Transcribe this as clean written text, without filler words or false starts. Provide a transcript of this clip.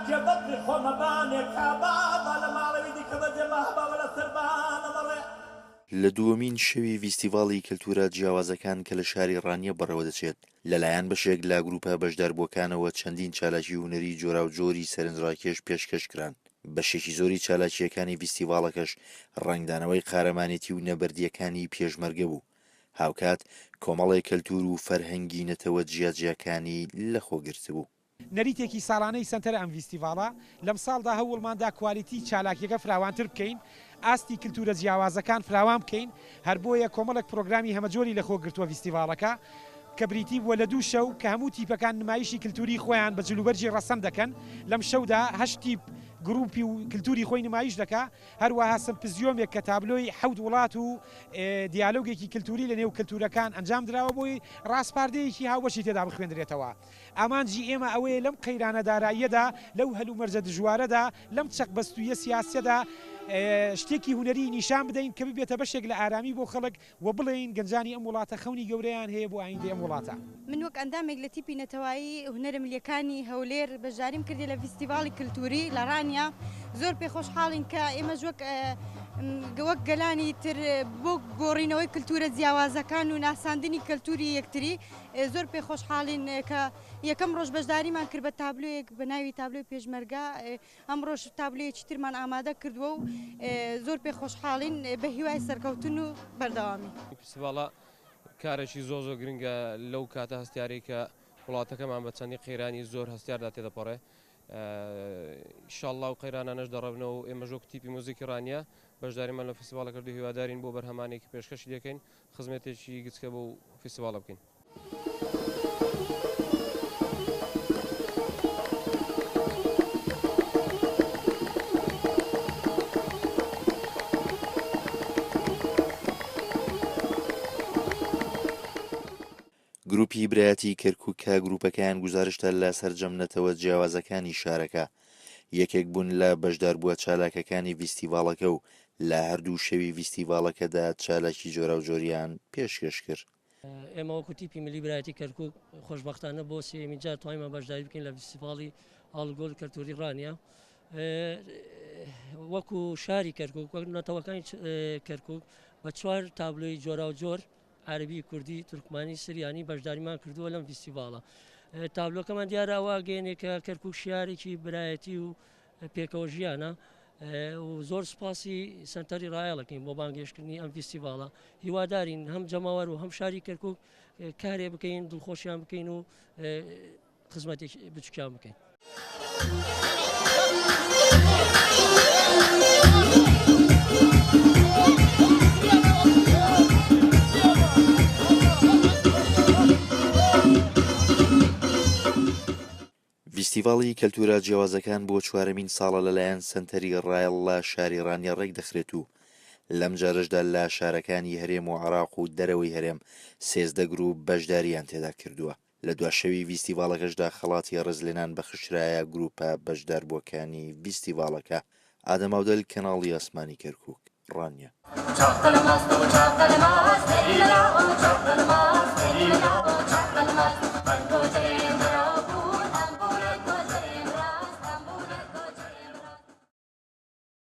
جێ بەدری خۆمە بانێ کا بابا لە ماڵەوی دیکە بەجێ ماهباوە لە سەربانە مەڕێ. لە دووەمین شەوی ڤیستیڤاڵی کەلتوورە جیاوازەکان کە لە شاری ڕانیە بەڕێوەدەچێت، لەلایەن بەشێک لە گرووپە بەشداربووەکانەوە چەندین چالاکی هونەری جۆراوجۆری سەرنجڕاکێش پێشکەش کران، بەشێکی زۆری چالاکییەکانی ڤیستیڤاڵەکەش ڕەنگدانەوەی قارەمانێتی و نەبەردییەکانی پێشمەرگە بوو، هاوکات کۆمەڵێک کەلتوور و فەرهەنگی نەتەوە جیاجیاکانی لەخۆگرتبوو. نەریتێکی ساڵانەی سەنتەرە ئەم ڤیستیڤاڵە، لەمساڵدا هەوڵماندا کوالیتی چالاکیەکە فراوانتر بکەین، ئاستی کلتورە جیاوازەکان فراوان بکەین، هەر بۆیە کۆمەڵێک پرۆگرامی هەمەجۆری لەخۆ گرتووە ڤیستیڤاڵەکە، کە بریتی بووە لە دوو شەو کە هەموو تیپەکان نمایشی کلتوری خۆیان بە جلوبەرگی ڕەسەن دەکەن، لەم شەودا هەشت تیپ گروپی و کلتوری خۆی نمایش دەکا، هەروەها سمپزیۆمێک کە تابلۆی حەوت وڵات و دیالۆگێکی کلتوری لەنێو کلتورەکان ئەنجام دراوە بۆی ڕاسپاردەیەکی هاوبەشی تێدا بخوێندرێتەوە. ئامانجی ئێمە ئەوەیە لەم قەیرانە داراییەدا، لەو هەلومەرجە دژوارەدا، لەم چەقبەستوویە سیاسیەدا شتێکی هونەری نیشان بدەین کە ببێتە بەشێک لە ئارامی بۆ خەڵک و بڵێین گەنجانی ئەم وڵاتە خەونی گەورەیان هەیە بۆ ئایندەی ئەم وڵاتە. من وەک ئەندامێک لە تیپی نەتەوایی هونەرە ملیەکانی هەولێر بەشداریم کردیە لە ڤیستیڤاڵی کلتوری لە ڕانیە زۆر پێ خۆشحاڵین کە ئێمەش وەک وەک گەلانی تر بۆ گۆڕینەوەی کلتورە جیاوازەکان و ناساندنی کەلتوری یەکتری زۆر پێ خۆشحاڵین کە یەکەم ڕۆژ بەشداریمان کرد بە تابلۆیەک بە ناوی تابلۆی پێشمەرگە، ئەمڕۆش تابلۆیەکی ترمان ئامادە کردووە و زۆر پێ خۆشحاڵین بە هیوای سەرکەوتن و بەردەوامی. فیستیڤاڵە کارێکی زۆر زۆر گرنگە لەو کاتە هەستیارەی کە وڵاتەکەمان بە چەندین قەیرانی زۆر هەستیاردا تێدەپەڕێ ئیشاڵڵا ئەو قەیرانانەش دەڕەبنەوە و ئێمەش وەک تیپی موزیکی ڕانیە بەشداریمان لە فیستیڤاڵە کرد و هیوادارین بۆ بەرهەمانێکی پێشکەشی دەکەین خزمەتێکی گچکە بەو فیستیڤاڵە بکەین. گروپی برایەتی کەرکوک کە گروپەکەیان گوزارشتە لە سەرجەم نەتەوە جیاوازەکانی شارەکە، یەکێک بوون لە بەشداربووە چالاکەکانی ڤیستیڤاڵەکە و لە هەردوو شەوی ڤیستیڤاڵەکەدا چالاکی جۆراوجۆریان پێشکەش کرد. ئێمە وەکو تیپی ملی برایەتی کەرکوک خۆشبەختانە بۆ سێیەمین جار توانیمان بەشداری بکەین لە ڤیستیڤاڵی ئاڵوگۆڕی کەلتوری ڕانیە. وەکو شاری کەرکوک وەک نەتەوەکانی کەرکوک بە چوار تابلۆی جۆراوجۆر عەرەبی، کوردی، تورکمانی، سریانی بەشداریمان کردووە لەم ڤیستیڤاڵە. تابلۆکەمان دیارە ئەوە ئەگەیەنێ کە کەرکوک شارێکی برایەتی و پێکەوە ژیانە و زۆر سوپاسی سەنتەری ڕایەڵ ئەکەین بۆ بانگهێشتکردنی ئەم ڤیستیڤاڵە. هیوادارین هەم جەماوەر و هەم شاری کەرکوک کارێ بکەین، دڵخۆشیان بکەین و خزمەتێکی بچوکیان بکەین. ڤیستیڤاڵی کەلتوورە جیاوازەکان بۆ چوارەمین ساڵە لەلایەن سەنتەری ڕایەڵ لە شاری ڕانیە ڕێکدەخرێت و لەم جارەشدا لە شارەکانی هەرێم و عێراق و دەرەوەی هەرێم 13 گروپ بەشدارییان تێدا کردووە. لە دوا شەوی ڤیستیڤاڵەکەشدا خەڵاتی ڕێزلێنان بەخشرایە گروپە بەشداربووەکانی ڤیستیڤاڵەکە. ئادەم ئاودەل، کەناڵی ئاسمانی کەرکوک، ڕانیە.